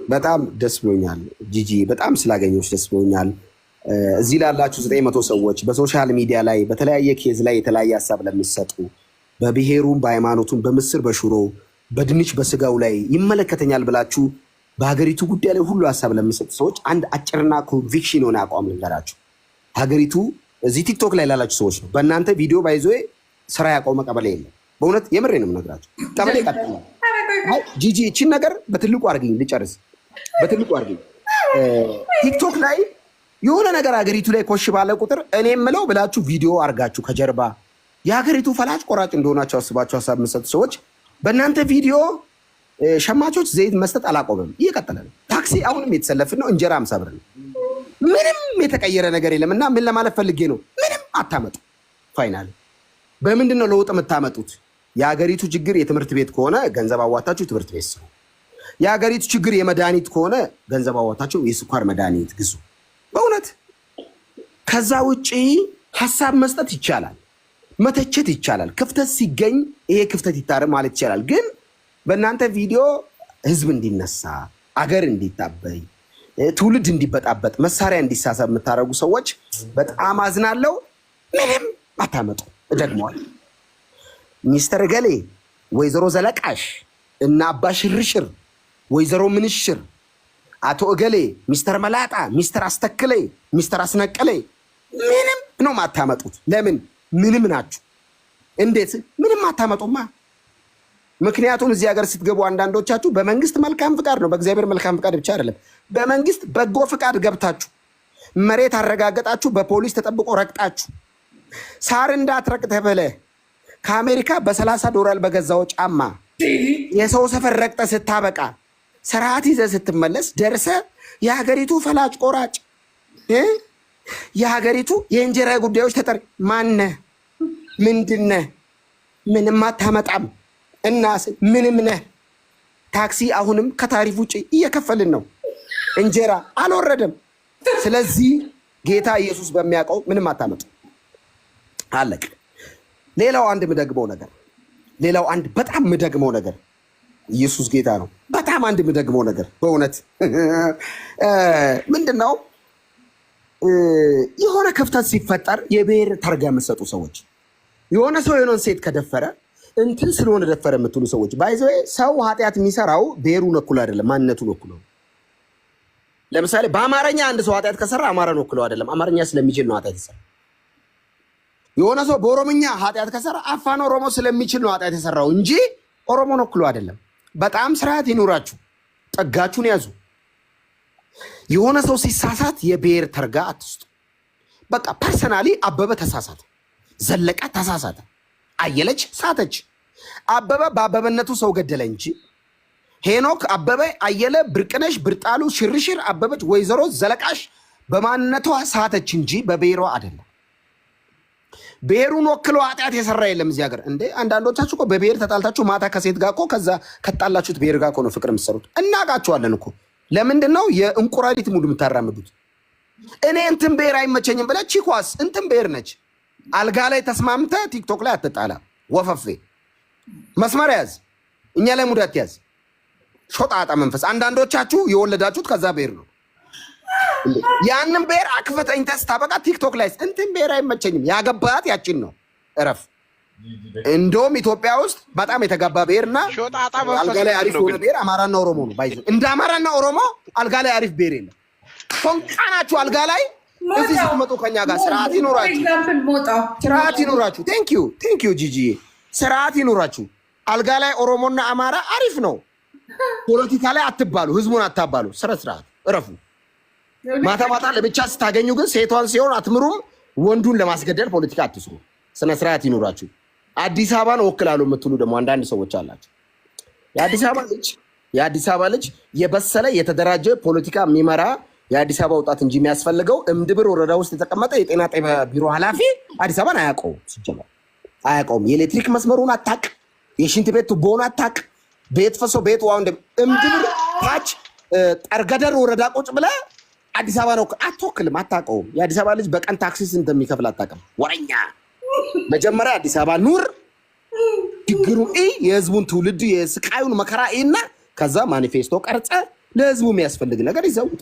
በጣም ደስ ብሎኛል ጂጂ፣ በጣም ስላገኘሁሽ ደስ ብሎኛል። እዚህ ላላችሁ 900 ሰዎች፣ በ social media ላይ በተለያየ case ላይ የተለያየ ሀሳብ ለምትሰጡ፣ በብሔሩም በሃይማኖቱም በምስር በሽሮ በድንች በስጋው ላይ ይመለከተኛል ብላችሁ በሀገሪቱ ጉዳይ ላይ ሁሉ ሀሳብ ለምትሰጡ ሰዎች አንድ አጭርና conviction የሆነ አቋም ልንገራችሁ። ሀገሪቱ እዚህ ቲክቶክ ላይ ላላችሁ ሰዎች ነው። በእናንተ ቪዲዮ by the way ስራ ያቆመ ቀበሌ የለም። በእውነት የምሬ ነው የምነግራችሁ። ቀበሌ ይቀጥላል። አይ ጂጂ፣ እቺን ነገር በትልቁ አድርግኝ ልጨርስ። በትልቁ አድርግኝ። ቲክቶክ ላይ የሆነ ነገር ሀገሪቱ ላይ ኮሽ ባለ ቁጥር እኔ የምለው ብላችሁ ቪዲዮ አድርጋችሁ ከጀርባ የሀገሪቱ ፈላጭ ቆራጭ እንደሆናችሁ አስባችሁ ሀሳብ የምትሰጡ ሰዎች፣ በእናንተ ቪዲዮ ሸማቾች ዘይት መስጠት አላቆምም፣ እየቀጠለ ነው። ታክሲ አሁንም የተሰለፍን ነው። እንጀራ 50 ብር ነው። ምንም የተቀየረ ነገር የለም። እና ምን ለማለት ፈልጌ ነው? ምንም አታመጡ። Finally በምንድን ነው ለውጥ የምታመጡት? የሀገሪቱ ችግር የትምህርት ቤት ከሆነ ገንዘብ አዋታችሁ ትምህርት ቤት ስሩ። የሀገሪቱ ችግር የመድኃኒት ከሆነ ገንዘብ አዋታችሁ የስኳር መድኃኒት ግዙ። በእውነት ከዛ ውጪ ሀሳብ መስጠት ይቻላል፣ መተቸት ይቻላል። ክፍተት ሲገኝ ይሄ ክፍተት ይታረም ማለት ይቻላል። ግን በእናንተ ቪዲዮ ህዝብ እንዲነሳ፣ አገር እንዲታበይ፣ ትውልድ እንዲበጣበጥ፣ መሳሪያ እንዲሳሰብ የምታደርጉ ሰዎች በጣም አዝናለሁ። ምንም አታመጡ። እደግመዋል። ሚስተር ገሌ፣ ወይዘሮ ዘለቃሽ እና አባ ሽርሽር፣ ወይዘሮ ምንሽር፣ አቶ እገሌ፣ ሚስተር መላጣ፣ ሚስተር አስተክሌ፣ ሚስተር አስነቅሌ ምንም ነው የማታመጡት። ለምን? ምንም ናችሁ። እንዴት ምንም አታመጡማ? ምክንያቱም እዚህ ሀገር ስትገቡ አንዳንዶቻችሁ በመንግስት መልካም ፍቃድ ነው፣ በእግዚአብሔር መልካም ፍቃድ ብቻ አይደለም፣ በመንግስት በጎ ፍቃድ ገብታችሁ መሬት አረጋገጣችሁ፣ በፖሊስ ተጠብቆ ረግጣችሁ፣ ሳር እንዳትረግጥ ተብለህ ከአሜሪካ በ30 ዶላር በገዛው ጫማ የሰው ሰፈር ረግጠህ ስታበቃ ስርዓት ይዘህ ስትመለስ ደርሰህ የሀገሪቱ ፈላጭ ቆራጭ፣ የሀገሪቱ የእንጀራ ጉዳዮች ተጠሪ ማነህ? ምንድነህ? ምንም አታመጣም። እና ምንም ነህ። ታክሲ አሁንም ከታሪፍ ውጭ እየከፈልን ነው። እንጀራ አልወረደም። ስለዚህ ጌታ ኢየሱስ በሚያውቀው ምንም አታመጡ። አለቅ። ሌላው አንድ የምደግመው ነገር፣ ሌላው አንድ በጣም የምደግመው ነገር፣ ኢየሱስ ጌታ ነው። በጣም አንድ የምደግመው ነገር በእውነት ምንድን ነው? የሆነ ክፍተት ሲፈጠር የብሔር ታርጋ የምትሰጡ ሰዎች፣ የሆነ ሰው የሆነን ሴት ከደፈረ እንትን ስለሆነ ደፈረ የምትሉ ሰዎች፣ by the way ሰው ኃጢአት የሚሰራው ብሔሩን ወክሎ አይደለም፣ ማንነቱን ወክሎ ነው። ለምሳሌ በአማርኛ አንድ ሰው ኃጢአት ከሰራ አማራን ወክሎ አይደለም፣ አማርኛ ስለሚችል ነው ኃጢአት የሰራ። የሆነ ሰው በኦሮምኛ ኃጢአት ከሰራ አፋን ኦሮሞ ስለሚችል ነው ኃጢአት የሰራው እንጂ ኦሮሞን ወክሎ አይደለም። በጣም ስርዓት ይኑራችሁ፣ ጥጋችሁን ያዙ። የሆነ ሰው ሲሳሳት የብሔር ተርጋ አትስጡ። በቃ personally አበበ ተሳሳተ፣ ዘለቀ ተሳሳተ፣ አየለች ሳተች። አበበ በአበበነቱ ሰው ገደለ እንጂ ሄኖክ፣ አበበ፣ አየለ፣ ብርቅነሽ፣ ብርጣሉ፣ ሽርሽር፣ አበበች፣ ወይዘሮ ዘለቃሽ በማንነቷ ሳተች እንጂ በብሔሯ አይደለም። ብሔሩን ወክሎ ኃጢአት የሰራ የለም እዚህ ሀገር። እንዴ አንዳንዶቻችሁ እኮ በብሔር ተጣልታችሁ ማታ ከሴት ጋር እኮ ከዛ ከጣላችሁት ብሔር ጋር እኮ ነው ፍቅር የምትሰሩት። እናውቃችኋለን እኮ። ለምንድን ነው የእንቁራሪት mood የምታራምዱት? እኔ እንትን ብሔር አይመቸኝም ብለህ ቺኳስ እንትን ብሔር ነች። አልጋ ላይ ተስማምተህ ቲክቶክ ላይ አትጣላ። ወፈፌ መስመር ያዝ፣ እኛ ላይ mood አትያዝ። ሾጣጣ መንፈስ። አንዳንዶቻችሁ የወለዳችሁት ከዛ ብሔር ነው። ያንን ብሔር አቅፈህ ተኝተህ ስታበቃ ቲክቶክ ላይ እንትን ብሔር አይመቸኝም። ያገባት ያችን ነው። እረፍ። እንደውም ኢትዮጵያ ውስጥ በጣም የተጋባ ብሔርና ሾጣጣ አልጋ መንፈስ ላይ አሪፍ ነው የሆነ ግን ብሔር አማራና ኦሮሞ ነው። By the way እንደ አማራና ኦሮሞ አልጋ ላይ አሪፍ ብሔር የለም። ፎንቃ ናችሁ አልጋ ላይ። እዚህ ስትመጡ ከኛ ጋር ስርዓት ይኖራችሁ፣ Example ሞጣው። ስርዓት ይኖራችሁ። Thank you, thank you ጂጂዬ። ስርዓት ይኖራችሁ። አልጋ ላይ ኦሮሞና አማራ አሪፍ ነው። ፖለቲካ ላይ አትባሉ፣ ህዝቡን አታባሉ። ስረ ስርዓት እረፉ። ማታ ማታ ለብቻ ስታገኙ ግን ሴቷን ሲሆን አትምሩም። ወንዱን ለማስገደል ፖለቲካ አትስሩ። ስነ ስርዓት ይኖራችሁ። አዲስ አበባን እወክላለሁ የምትሉ ደግሞ አንዳንድ ሰዎች አላቸው። የአዲስ አበባ ልጅ የበሰለ የተደራጀ ፖለቲካ የሚመራ የአዲስ አበባ ወጣት እንጂ የሚያስፈልገው እምድብር ወረዳ ውስጥ የተቀመጠ የጤና ጣቢያ ቢሮ ኃላፊ አዲስ አበባን አያውቀውም። ሲጀመር አያውቀውም። የኤሌክትሪክ መስመሩን አታውቅ፣ የሽንት ቤት ቱቦውን አታውቅ፣ ቤት ፈሶ ቤት ውሃ እምድብር ታች ጠርገደር ወረዳ ቁጭ ብለህ አዲስ አበባ ነው አትወክልም፣ አታውቀውም። የአዲስ አበባ ልጅ በቀን ታክሲ ስንት እንደሚከፍል አታውቅም። ወረኛ። መጀመሪያ አዲስ አበባ ኑር፣ ችግሩን እይ፣ የህዝቡን ትውልድ የስቃዩን መከራ እና ከዛ ማኒፌስቶ ቀርጸ ለህዝቡ የሚያስፈልግ ነገር ይዘውጥ።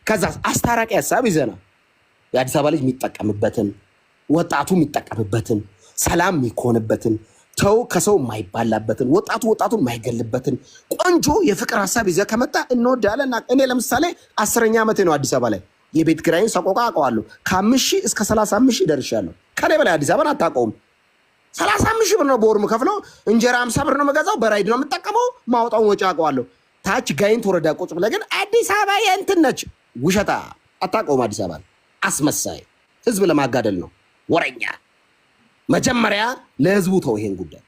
ከዛ አስታራቂ ሀሳብ ይዘና የአዲስ አበባ ልጅ የሚጠቀምበትን፣ ወጣቱ የሚጠቀምበትን፣ ሰላም የሚኮንበትን፣ ተው ከሰው የማይባላበትን፣ ወጣቱ ወጣቱን የማይገልበትን ቆንጆ የፍቅር ሀሳብ ይዘህ ከመጣ እንወዳለን። እኔ ለምሳሌ 10ኛ ዓመቴ ነው አዲስ አበባ ላይ። የቤት ኪራይን ሰቆቃ አውቀዋለሁ። ከ5,000 እስከ 35,000 ደርሻለሁ። ከኔ በላይ አዲስ አበባን አታውቀውም። 35,000 ብር ነው በወር የምከፍለው። እንጀራ 50 ብር ነው የምገዛው። በራይድ ነው የምጠቀመው። ማውጣውን ወጪ አውቀዋለሁ። ታች ጋይንት ወረዳ ቁጭ ብለህ ግን አዲስ አበባ የእንትን ነች። ውሸታ አታውቀውም። አዲስ አበባ አስመሳይ፣ ህዝብ ለማጋደል ነው። ወረኛ። መጀመሪያ ለህዝቡ ተው ይሄን ጉዳይ።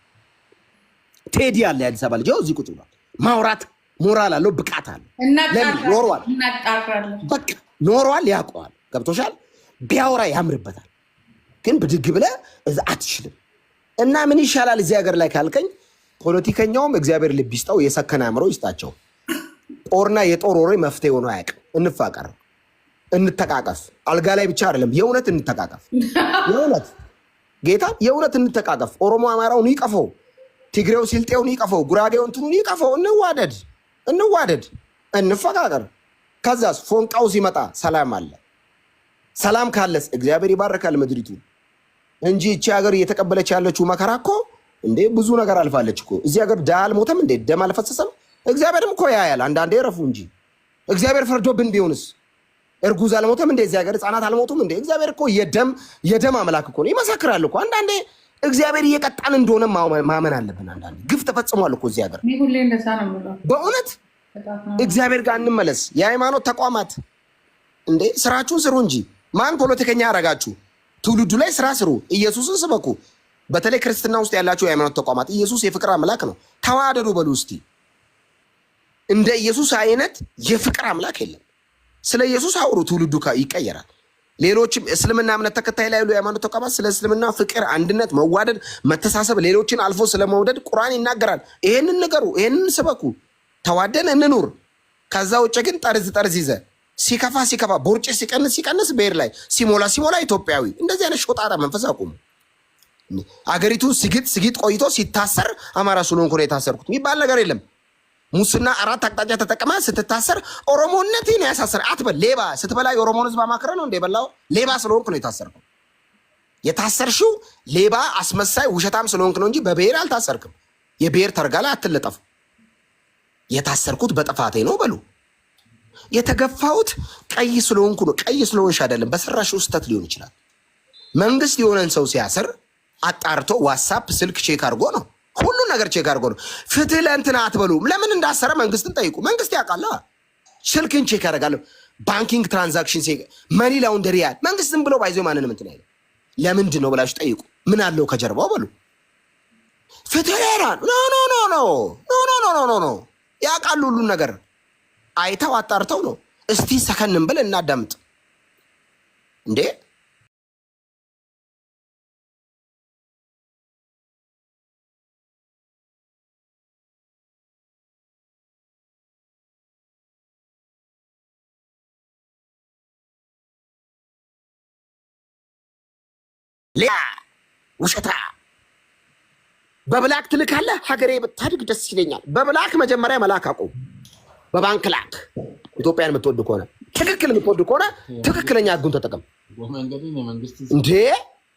ቴዲ አለ የአዲስ አበባ ልጅ እዚህ ቁጭ ብሏል። ማውራት ሞራል አለው፣ ብቃት አለው። ለምን ኖሯል፣ በቃ ኖሯል፣ ያውቀዋል። ገብቶሻል። ቢያወራ ያምርበታል። ግን ብድግ ብለህ እዛ አትችልም። እና ምን ይሻላል እዚህ ሀገር ላይ ካልከኝ፣ ፖለቲከኛውም እግዚአብሔር ልብ ይስጠው፣ የሰከነ አእምሮ ይስጣቸው። ጦርና የጦር ወሬ መፍትሄ ሆኖ አያውቅም። እንፋቀር፣ እንተቃቀፍ። አልጋ ላይ ብቻ አይደለም፣ የእውነት እንተቃቀፍ። የእውነት ጌታ፣ የእውነት እንተቃቀፍ። ኦሮሞ አማራውን ይቀፈው፣ ትግሬው ሲልጤውን ይቀፈው፣ ጉራጌው እንትኑን ይቀፈው። እንዋደድ፣ እንዋደድ፣ እንፈቃቀር። ከዛስ ፎንቃው ሲመጣ ሰላም አለ። ሰላም ካለስ እግዚአብሔር ይባርካል ምድሪቱ እንጂ እቺ ሀገር እየተቀበለች ያለችው መከራ እኮ እንዴ ብዙ ነገር አልፋለች እኮ። እዚህ ሀገር ድሃ አልሞተም እንዴ? ደም አልፈሰሰም? እግዚአብሔርም እኮ ያያል። አንዳንዴ ረፉ እንጂ እግዚአብሔር ፈርዶብን ቢሆንስ? እርጉዝ አልሞተም እንዴ? እዚህ ሀገር ህፃናት አልሞቱም እንዴ? እግዚአብሔር እኮ የደም አምላክ እኮ ነው። ይመሰክራል እኮ። አንዳንዴ እግዚአብሔር እየቀጣን እንደሆነ ማመን አለብን። አንዳንዴ ግፍ ተፈጽሟል እኮ እዚህ ሀገር። በእውነት እግዚአብሔር ጋር እንመለስ። የሃይማኖት ተቋማት እንዴ ስራችሁን ስሩ እንጂ ማን ፖለቲከኛ ያደረጋችሁ? ትውልዱ ላይ ስራ ስሩ። ኢየሱስን ስበኩ። በተለይ ክርስትና ውስጥ ያላችሁ የሃይማኖት ተቋማት ኢየሱስ የፍቅር አምላክ ነው። ተዋደዱ በሉ እስቲ። እንደ ኢየሱስ አይነት የፍቅር አምላክ የለም። ስለ ኢየሱስ አውሩ፣ ትውልዱ ይቀየራል። ሌሎችም እስልምና እምነት ተከታይ ላይ ያሉ የሃይማኖት ተቋማት ስለ እስልምና ፍቅር፣ አንድነት፣ መዋደድ፣ መተሳሰብ፣ ሌሎችን አልፎ ስለመውደድ ቁርአን ይናገራል። ይሄንን ንገሩ፣ ይሄንን ስበኩ፣ ተዋደን እንኑር። ከዛ ውጭ ግን ጠርዝ ጠርዝ ይዘ ሲከፋ ሲከፋ ቦርጭ ሲቀንስ ሲቀንስ ብሔር ላይ ሲሞላ ሲሞላ ኢትዮጵያዊ እንደዚህ አይነት ሾጣጣ መንፈስ አቁሙ። አገሪቱ ሲግጥ ሲግጥ ቆይቶ ሲታሰር አማራ ስለሆንኩ ነው የታሰርኩት የሚባል ነገር የለም። ሙስና አራት አቅጣጫ ተጠቅመ ስትታሰር ኦሮሞነቴን ያሳሰር አትበል። ሌባ ስትበላ የኦሮሞን ህዝብ አማክረ ነው እንደ በላው ሌባ ስለሆንክ ነው የታሰርከው። የታሰርሽው ሌባ፣ አስመሳይ፣ ውሸታም ስለሆንክ ነው እንጂ በብሔር አልታሰርክም። የብሔር ተርጋ ላይ አትለጠፉ። የታሰርኩት በጥፋቴ ነው በሉ። የተገፋሁት ቀይ ስለሆንኩ ነው። ቀይ ስለሆንሽ አይደለም፣ በሰራሽው ስህተት ሊሆን ይችላል። መንግስት የሆነን ሰው ሲያስር አጣርቶ WhatsApp ስልክ check አድርጎ ነው፣ ሁሉን ነገር check አድርጎ ነው። ፍትህ ለእንትና አትበሉ። ለምን እንዳሰረ መንግስትን ጠይቁ። መንግስት ያውቃል። ስልክን check ያደርጋል። Banking transaction፣ money laundry ያል መንግስት ዝም ብሎ ባይዞ ማንንም እንትን አይልም። ለምንድን ነው ብላችሁ ጠይቁ። ምን አለው ከጀርባው በሉ። ፍትህ ሌላ no no no no no no no no no ያውቃሉ። ሁሉን ነገር አይተው አጣርተው ነው። እስቲ ሰከንን ብል እናዳምጥ እንዴ። ሌላ ውሸታ በ black ትልካለህ። ሀገሬ ብታድግ ደስ ይለኛል። በ black መጀመሪያ መላክ አቁም። በባንክ ላክ። ኢትዮጵያን የምትወድ ከሆነ፣ ትክክል የምትወድ ከሆነ ትክክለኛ ህጉን ተጠቀም። እንዴ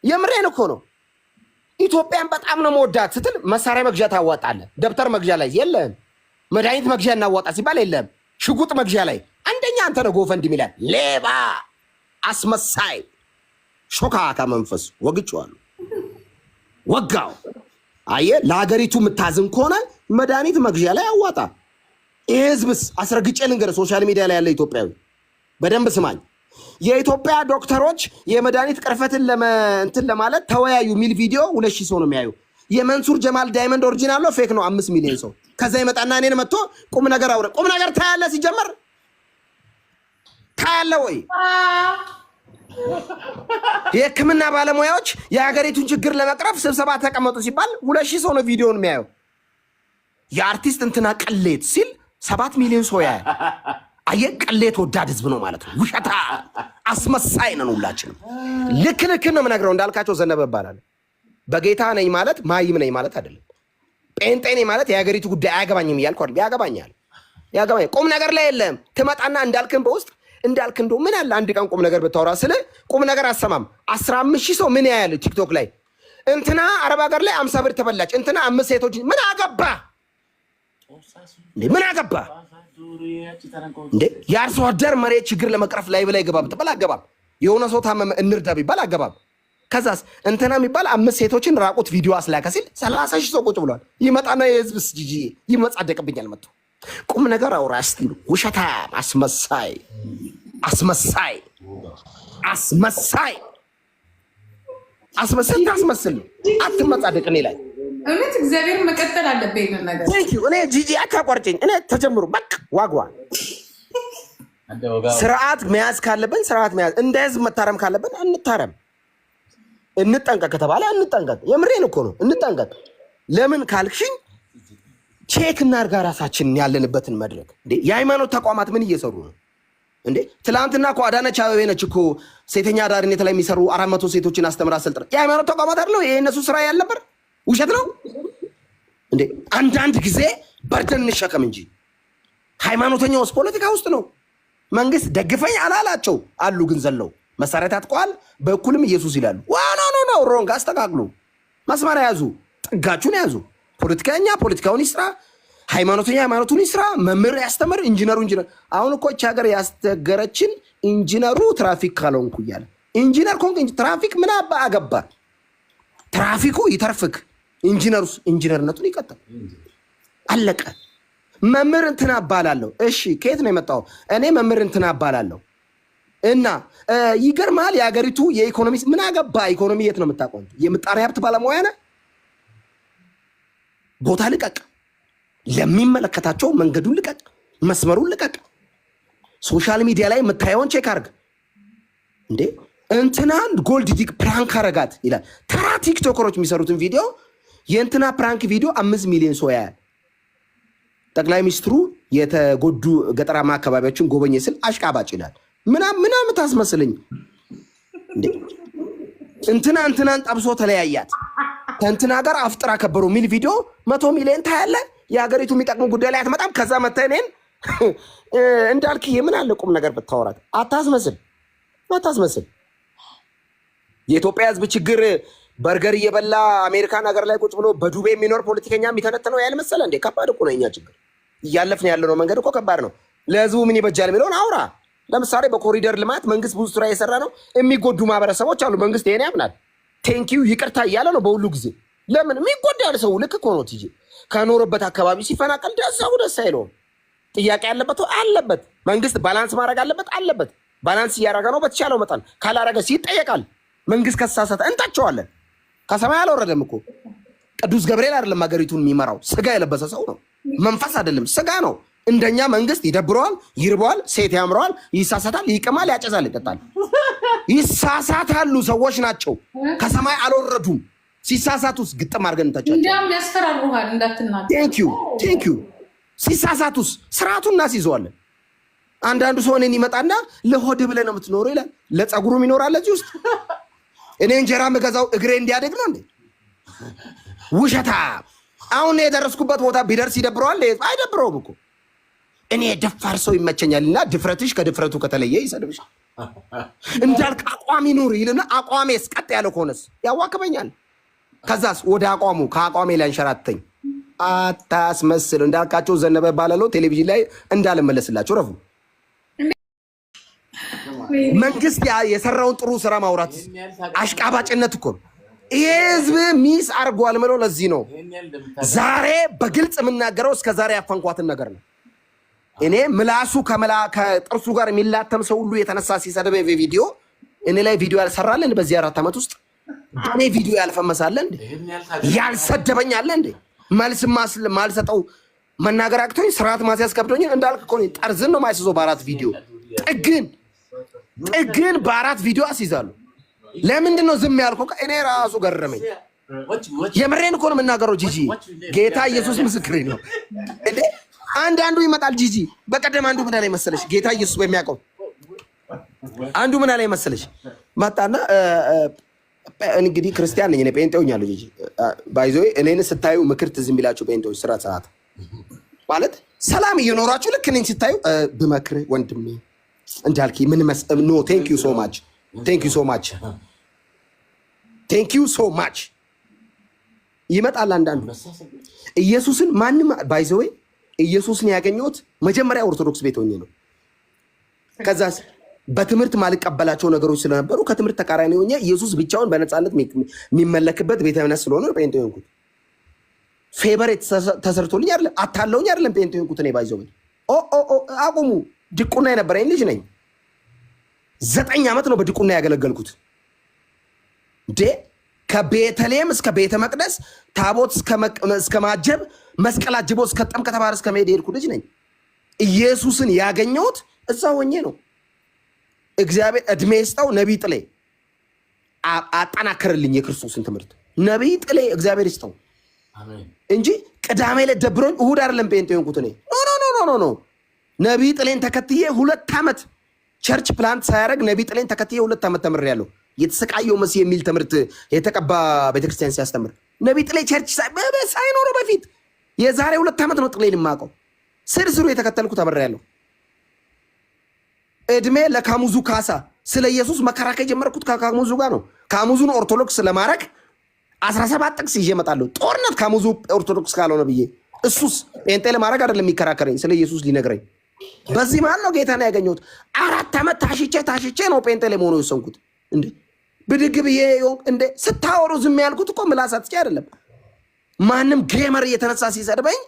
የምሬን እኮ ነው። ኢትዮጵያን በጣም ነው መወዳት ስትል መሳሪያ መግዣ ታዋጣለህ። ደብተር መግዣ ላይ የለህም። መድኃኒት መግዣ እናዋጣ ሲባል የለህም። ሽጉጥ መግዣ ላይ አንደኛ አንተ ነው። GoFundMe ይላል። ሌባ፣ አስመሳይ፣ ሾካካ መንፈስ ወግጬዋለሁ። ወጋው። አየህ፣ ለሀገሪቱ የምታዝን ከሆነ መድኃኒት መግዣ ላይ አዋጣ። ይህ ህዝብስ አስረግጬ ልንገርህ፣ social media ላይ ያለ ኢትዮጵያዊ በደንብ ስማኝ። የኢትዮጵያ ዶክተሮች የመድኃኒት ቅርፈትን እንትን ለማለት ተወያዩ የሚል ቪዲዮ 2,000 ሰው ነው የሚያዩ። የመንሱር ጀማል diamond original ነው fake ነው? 5 ሚሊዮን ሰው። ከዛ ይመጣና እኔን መጥቶ ቁም ነገር አውረ ቁም ነገር ታያለ። ሲጀመር ታያለ ወይ? የሕክምና ባለሙያዎች የሀገሪቱን ችግር ለመቅረፍ ስብሰባ ተቀመጡ ሲባል 2,000 ሰው ነው ቪዲዮን የሚያየው። የአርቲስት እንትና ቅሌት ሲል 7 ሚሊዮን ሰው ያያል። አየህ፣ ቅሌት ወዳድ ህዝብ ነው ማለት ነው። ውሸታ አስመሳይ ነን ሁላችንም። ልክ ልክ ነው የምነግረው። እንዳልካቸው ዘነበ እባላለሁ። በጌታ ነኝ ማለት ማይም ነኝ ማለት አይደለም። ጴንጤ ነኝ ማለት የሀገሪቱ ጉዳይ አያገባኝም እያልኩ አይደለም። ያገባኛል። ያገባኝ ቁም ነገር ላይ የለም። ትመጣና እንዳልክን በውስጥ እንዳልክ እንደው ምን አለ አንድ ቀን ቁም ነገር ብታወራ ስለ ቁም ነገር አሰማም። 15,000 ሰው ምን ያያል ቲክቶክ ላይ? እንትና አረብ ሀገር ላይ 50 ብር ተበላች፣ እንትና አምስት ሴቶች ምን አገባ እንዴ? ምን አገባ እንዴ? የአርሶ አደር መሬት ችግር ለመቅረፍ ላይ ብላይ ገባ ብትባል አገባም። የሆነ ሰው ታመመ እንርዳ ቢባል አገባም። ከዛስ እንትና የሚባል አምስት ሴቶችን ራቁት ቪዲዮ አስላከ ሲል 30,000 ሰው ቁጭ ብሏል። ይመጣና የህዝብ ጂጂ ይመጻደቅብኛል። መጥቶ ቁም ነገር አውራ እስቲ ውሸታም፣ አስመሳይ፣ አስመሳይ፣ አስመሳይ፣ አስመሳይ ታስመስል ነው። አትመጻደቅ እኔ ላይ። እውነት እግዚአብሔር መቀጠል አለብህ ይሄንን ነገር። Thank you። እኔ ጂጂ አታቋርጭኝ። እኔ ተጀምሩ በቃ ዋግዋ ስርዓት መያዝ ካለብን ስርዓት መያዝ፣ እንደ ህዝብ መታረም ካለብን እንታረም። እንጠንቀቅ ከተባለ እንጠንቀቅ። የምሬን እኮ ነው። እንጠንቀቅ። ለምን ካልክሽኝ check እናድርጋ ራሳችንን ያለንበትን መድረክ። እንዴ የሃይማኖት ተቋማት ምን እየሰሩ ነው እንዴ? ትላንትና እኮ አዳነች አቤቤ ነች እኮ ሴተኛ አዳሪነት ላይ የሚሰሩ 400 ሴቶችን አስተምራ አሰልጥና። የሃይማኖት ተቋማት አይደለው ይሄ እነሱ ስራ ያልነበር? ውሸት ነው እንዴ? አንዳንድ ጊዜ burden እንሸከም እንጂ ሃይማኖተኛ ውስጥ ፖለቲካ ውስጥ ነው። መንግስት ደግፈኝ አላላቸው አሉ፣ ግን ዘለው መሳሪያ ታጥቀዋል። በእኩልም ኢየሱስ ይላሉ። ዋ no no no wrong። አስተካክሉ። መስመር ያዙ፣ ጥጋችሁን ያዙ። ፖለቲከኛ ፖለቲካውን ይስራ፣ ሃይማኖተኛ ሃይማኖቱን ይስራ፣ መምህር ያስተምር፣ ኢንጂነሩ ኢንጂነር። አሁን እኮ ይህች ሀገር ያስቸገረችን ኢንጂነሩ ትራፊክ ካልሆንኩ እያለ፣ ኢንጂነር ከሆንክ ትራፊክ ምን አባ አገባ? ትራፊኩ ይተርፍክ፣ ኢንጂነሩስ ኢንጂነርነቱን ይቀጥል። አለቀ። መምህር እንትና እባላለሁ። እሺ ከየት ነው የመጣው? እኔ መምህር እንትና እባላለሁ። እና ይገርማል። የሀገሪቱ የኢኮኖሚ ምን አገባ? ኢኮኖሚ የት ነው የምታውቀው? የምጣኔ ሀብት ባለሙያ ነህ? ቦታ ልቀቅ፣ ለሚመለከታቸው መንገዱን ልቀቅ፣ መስመሩን ልቀቅ። Social media ላይ የምታየውን check አድርግ። እንዴ እንትናን gold dig prank አረጋት ይላል። ተራ ቲክቶከሮች የሚሰሩትን ቪዲዮ የእንትና prank ቪዲዮ 5 ሚሊዮን ሰው ያያል። ጠቅላይ ሚኒስትሩ የተጎዱ ገጠራማ አካባቢዎችን ጎበኘ ስል አሽቃባጭ ይላል። ምናምን ምናምን ታስመስለኝ እንዴ? እንትና እንትናን ጠብሶ ተለያያት ከእንትና ጋር አፍጥራ ከበሩ የሚል ቪዲዮ 100 ሚሊዮን ታያለ። የሀገሪቱ የሚጠቅሙ ጉዳይ ላይ አትመጣም። ከዛ መተህ እኔን እንዳልክዬ ምን አለ ቁም ነገር ብታወራት። አታስመስል፣ አታስመስል። የኢትዮጵያ ሕዝብ ችግር በርገር እየበላ አሜሪካን ሀገር ላይ ቁጭ ብሎ በዱቤ የሚኖር ፖለቲከኛ የሚተነትነው ያህል መሰለ እንዴ? ከባድ እኮ ነው የኛ ችግር። እያለፍን ያለነው መንገድ እኮ ከባድ ነው። ለህዝቡ ምን ይበጃል የሚለውን አውራ። ለምሳሌ በኮሪደር ልማት መንግስት ብዙ ስራ የሰራ ነው። የሚጎዱ ማህበረሰቦች አሉ። መንግስት ይሄን ያምናል። Thank you ይቅርታ እያለ ነው በሁሉ ጊዜ። ለምን የሚጎዳ ያለ ሰው ልክ እኮ ነው። ቲጂ ከኖረበት አካባቢ ሲፈናቀል ደሰው ደስ አይለውም። ጥያቄ ያለበት አለበት። መንግስት balance ማድረግ አለበት አለበት። Balance እያደረገ ነው በተቻለው መጠን። ካላረገ ይጠየቃል። መንግስት ከተሳሳተ እንታቸዋለን። ከሰማይ አልወረደም እኮ ቅዱስ ገብርኤል አይደለም ሀገሪቱን የሚመራው፣ ስጋ የለበሰ ሰው ነው። መንፈስ አይደለም፣ ስጋ ነው። እንደኛ መንግስት ይደብረዋል፣ ይርበዋል፣ ሴት ያምረዋል፣ ይሳሳታል፣ ይቅማል፣ ያጨሳል፣ ይጠጣል። ይሳሳታሉ። ሰዎች ናቸው፣ ከሰማይ አልወረዱም። ሲሳሳቱስ ግጥም አድርገን እንተቻቸው። እንዲያውም ያስፈራሩሃል እንዳትናገር። Thank you, thank you። ሲሳሳቱስ ስርዓቱን እናስይዘዋለን። አንዳንዱ ሰው እኔን ይመጣና ለሆድ ብለህ ነው የምትኖረው ይላል። ለፀጉሩም ይኖራል እዚህ ውስጥ። እኔ እንጀራ የምገዛው እግሬ እንዲያደግ ነው እንዴ? ውሸታ። አሁን የደረስኩበት ቦታ ቢደርስ ይደብረዋል? አይደብረውም እኮ። እኔ ደፋር ሰው ይመቸኛል እና ድፍረትሽ ከድፍረቱ ከተለየ ይሰድብሻል። እንዳልክ አቋም ይኑር ይልና አቋሜስ ቀጥ ያለ ከሆነስ ያዋክበኛል። ከዛስ ወደ አቋሙ ከአቋሜ ላይ አንሸራተኝ። አታስመስል። እንዳልካቸው ዘነበ ባላለው ቴሌቪዥን ላይ እንዳልመለስላቸው ረፉ። መንግስት የሰራውን ጥሩ ስራ ማውራት አሽቃባጭነት እኮ ነው። ይሄ ህዝብ miss አድርጓል ምለው ለዚህ ነው። ዛሬ በግልጽ የምናገረው እስከ ዛሬ ያፈንኳትን ነገር ነው። እኔ ምላሱ ከጥርሱ ጋር የሚላተም ሰው ሁሉ የተነሳ ሲሰድበኝ ቪዲዮ እኔ ላይ ቪዲዮ ያልሰራለ በዚህ 4 ዓመት ውስጥ በእኔ ቪዲዮ ያልፈመሳለ እንዴ? ያልሰደበኝ አለ እንዴ? መልስ ማልሰጠው መናገር አቅቶኝ ስርዓት ማስያዝ ከብዶኝ እንዳልክ እኮ ጠርዝን ነው ማስይዘው በአራት ቪዲዮ፣ ጥግን ጥግን በአራት ቪዲዮ አስይዛሉ። ለምንድን ነው ዝም ያልከው? እኔ ራሱ ገረመኝ። የምሬን እኮ ነው የምናገረው። ጂጂ ጌታ ኢየሱስ ምስክሬ ነው። እንዴ አንዳንዱ ይመጣል። ጂጂ በቀደም አንዱ ምን አለኝ መሰለሽ? ጌታ ኢየሱስ በሚያውቀው አንዱ ምን አለኝ መሰለሽ? መጣና እንግዲህ ክርስቲያን ነኝ እኔ ጴንጤ ሆኛለሁ። ጂጂ by the way እኔን ስታዩ ምክር ትዝ የሚላችሁ ጴንጤዎች ስራ ሰዓት ማለት ሰላም እየኖራችሁ ልክ እኔን ሲታዩ ብመክርህ ወንድሜ እንዳልክ ምን no, thank you so much, thank you so much, thank you so much ይመጣል። አንዳንዱ ኢየሱስን ማንም፣ by the way፣ ኢየሱስን ያገኘሁት መጀመሪያ ኦርቶዶክስ ቤት ሆኜ ነው። ከዛስ በትምህርት ማልቀበላቸው ነገሮች ስለነበሩ ከትምህርት ተቃራኒ ሆኜ ኢየሱስ ብቻውን በነፃነት የሚመለክበት ቤተ እምነት ስለሆነ ጴንጤ ሆንኩት። Favor ተሰርቶልኝ አይደለም፣ አታለውኝ አይደለም ጴንጤ ሆንኩት። እኔ by the way አቁሙ። ድቁና የነበረኝ ልጅ ነኝ። 9 ዓመት ነው በድቁና ያገለገልኩት። እንዴ፣ ከቤተልሔም እስከ ቤተ መቅደስ ታቦት እስከ ማጀብ፣ መስቀል አጅቦ እስከ ጥምቀተ ባህር እስከ መሄድ የሄድኩ ልጅ ነኝ። ኢየሱስን ያገኘሁት እዛ ሆኜ ነው። እግዚአብሔር እድሜ ይስጠው። ነቢይ ጥሌ አጠናከርልኝ የክርስቶስን ትምህርት። ነቢይ ጥሌ እግዚአብሔር ይስጠው እንጂ ቅዳሜ ዕለት ደብሮኝ እሁድ አይደለም ጴንጤ የሆንኩት እኔ። No, no, no, no, no። ነቢይ ጥሌን ተከትዬ 2 ዓመት church plant ሳያደርግ ነቢይ ጥሌን ተከትዬ 2 ዓመት ተምሬያለሁ። የተሰቃየው መሲህ የሚል ትምህርት የተቀባ ቤተክርስቲያን ሲያስተምር ነቢይ ጥሌ church ሳይኖረው በፊት የዛሬ 2 ዓመት ነው ጥሌን የማውቀው። ስር ስሩ የተከተልኩ ተምሬያለሁ። እድሜ ለካሙዙ ካሳ። ስለ ኢየሱስ መከራከር የጀመርኩት ከካሙዙ ጋር ነው። ካሙዙን ኦርቶዶክስ ለማድረግ 17 ጥቅስ ይዤ እመጣለሁ። ጦርነት ካሙዙ ኦርቶዶክስ ካልሆነ ብዬ። እሱስ ጴንጤ ለማድረግ አይደለም የሚከራከረኝ፣ ስለ ኢየሱስ ሊነግረኝ። በዚህ መሀል ነው ጌታን ያገኘሁት። 4 ዓመት ታሽቼ ታሽቼ ነው ጴንጤ ለመሆኑ የወሰንኩት። እንዴ፣ ብድግ ብዬ እንዴ ስታወሩ ዝም ያልኩት እኮ ምላስ አጥቼ አይደለም። ማንም gamer እየተነሳ ሲሰድበኝ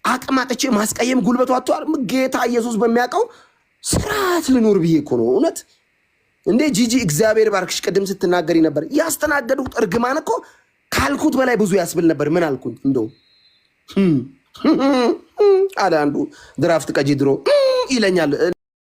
አቅም አጥቼ ማስቀየም ጉልበቱ አጥቷል። ጌታ ኢየሱስ በሚያውቀው ስርዓት ልኖር ብዬ እኮ ነው። እውነት እንዴ ጂጂ፣ እግዚአብሔር ባርክሽ። ቅድም ስትናገሪ ነበር፣ ያስተናገድኩት እርግማን እኮ ካልኩት በላይ ብዙ ያስብል ነበር። ምን አልኩኝ? እንደው አለ አንዱ ድራፍት ቀጂ ድሮ ይለኛል።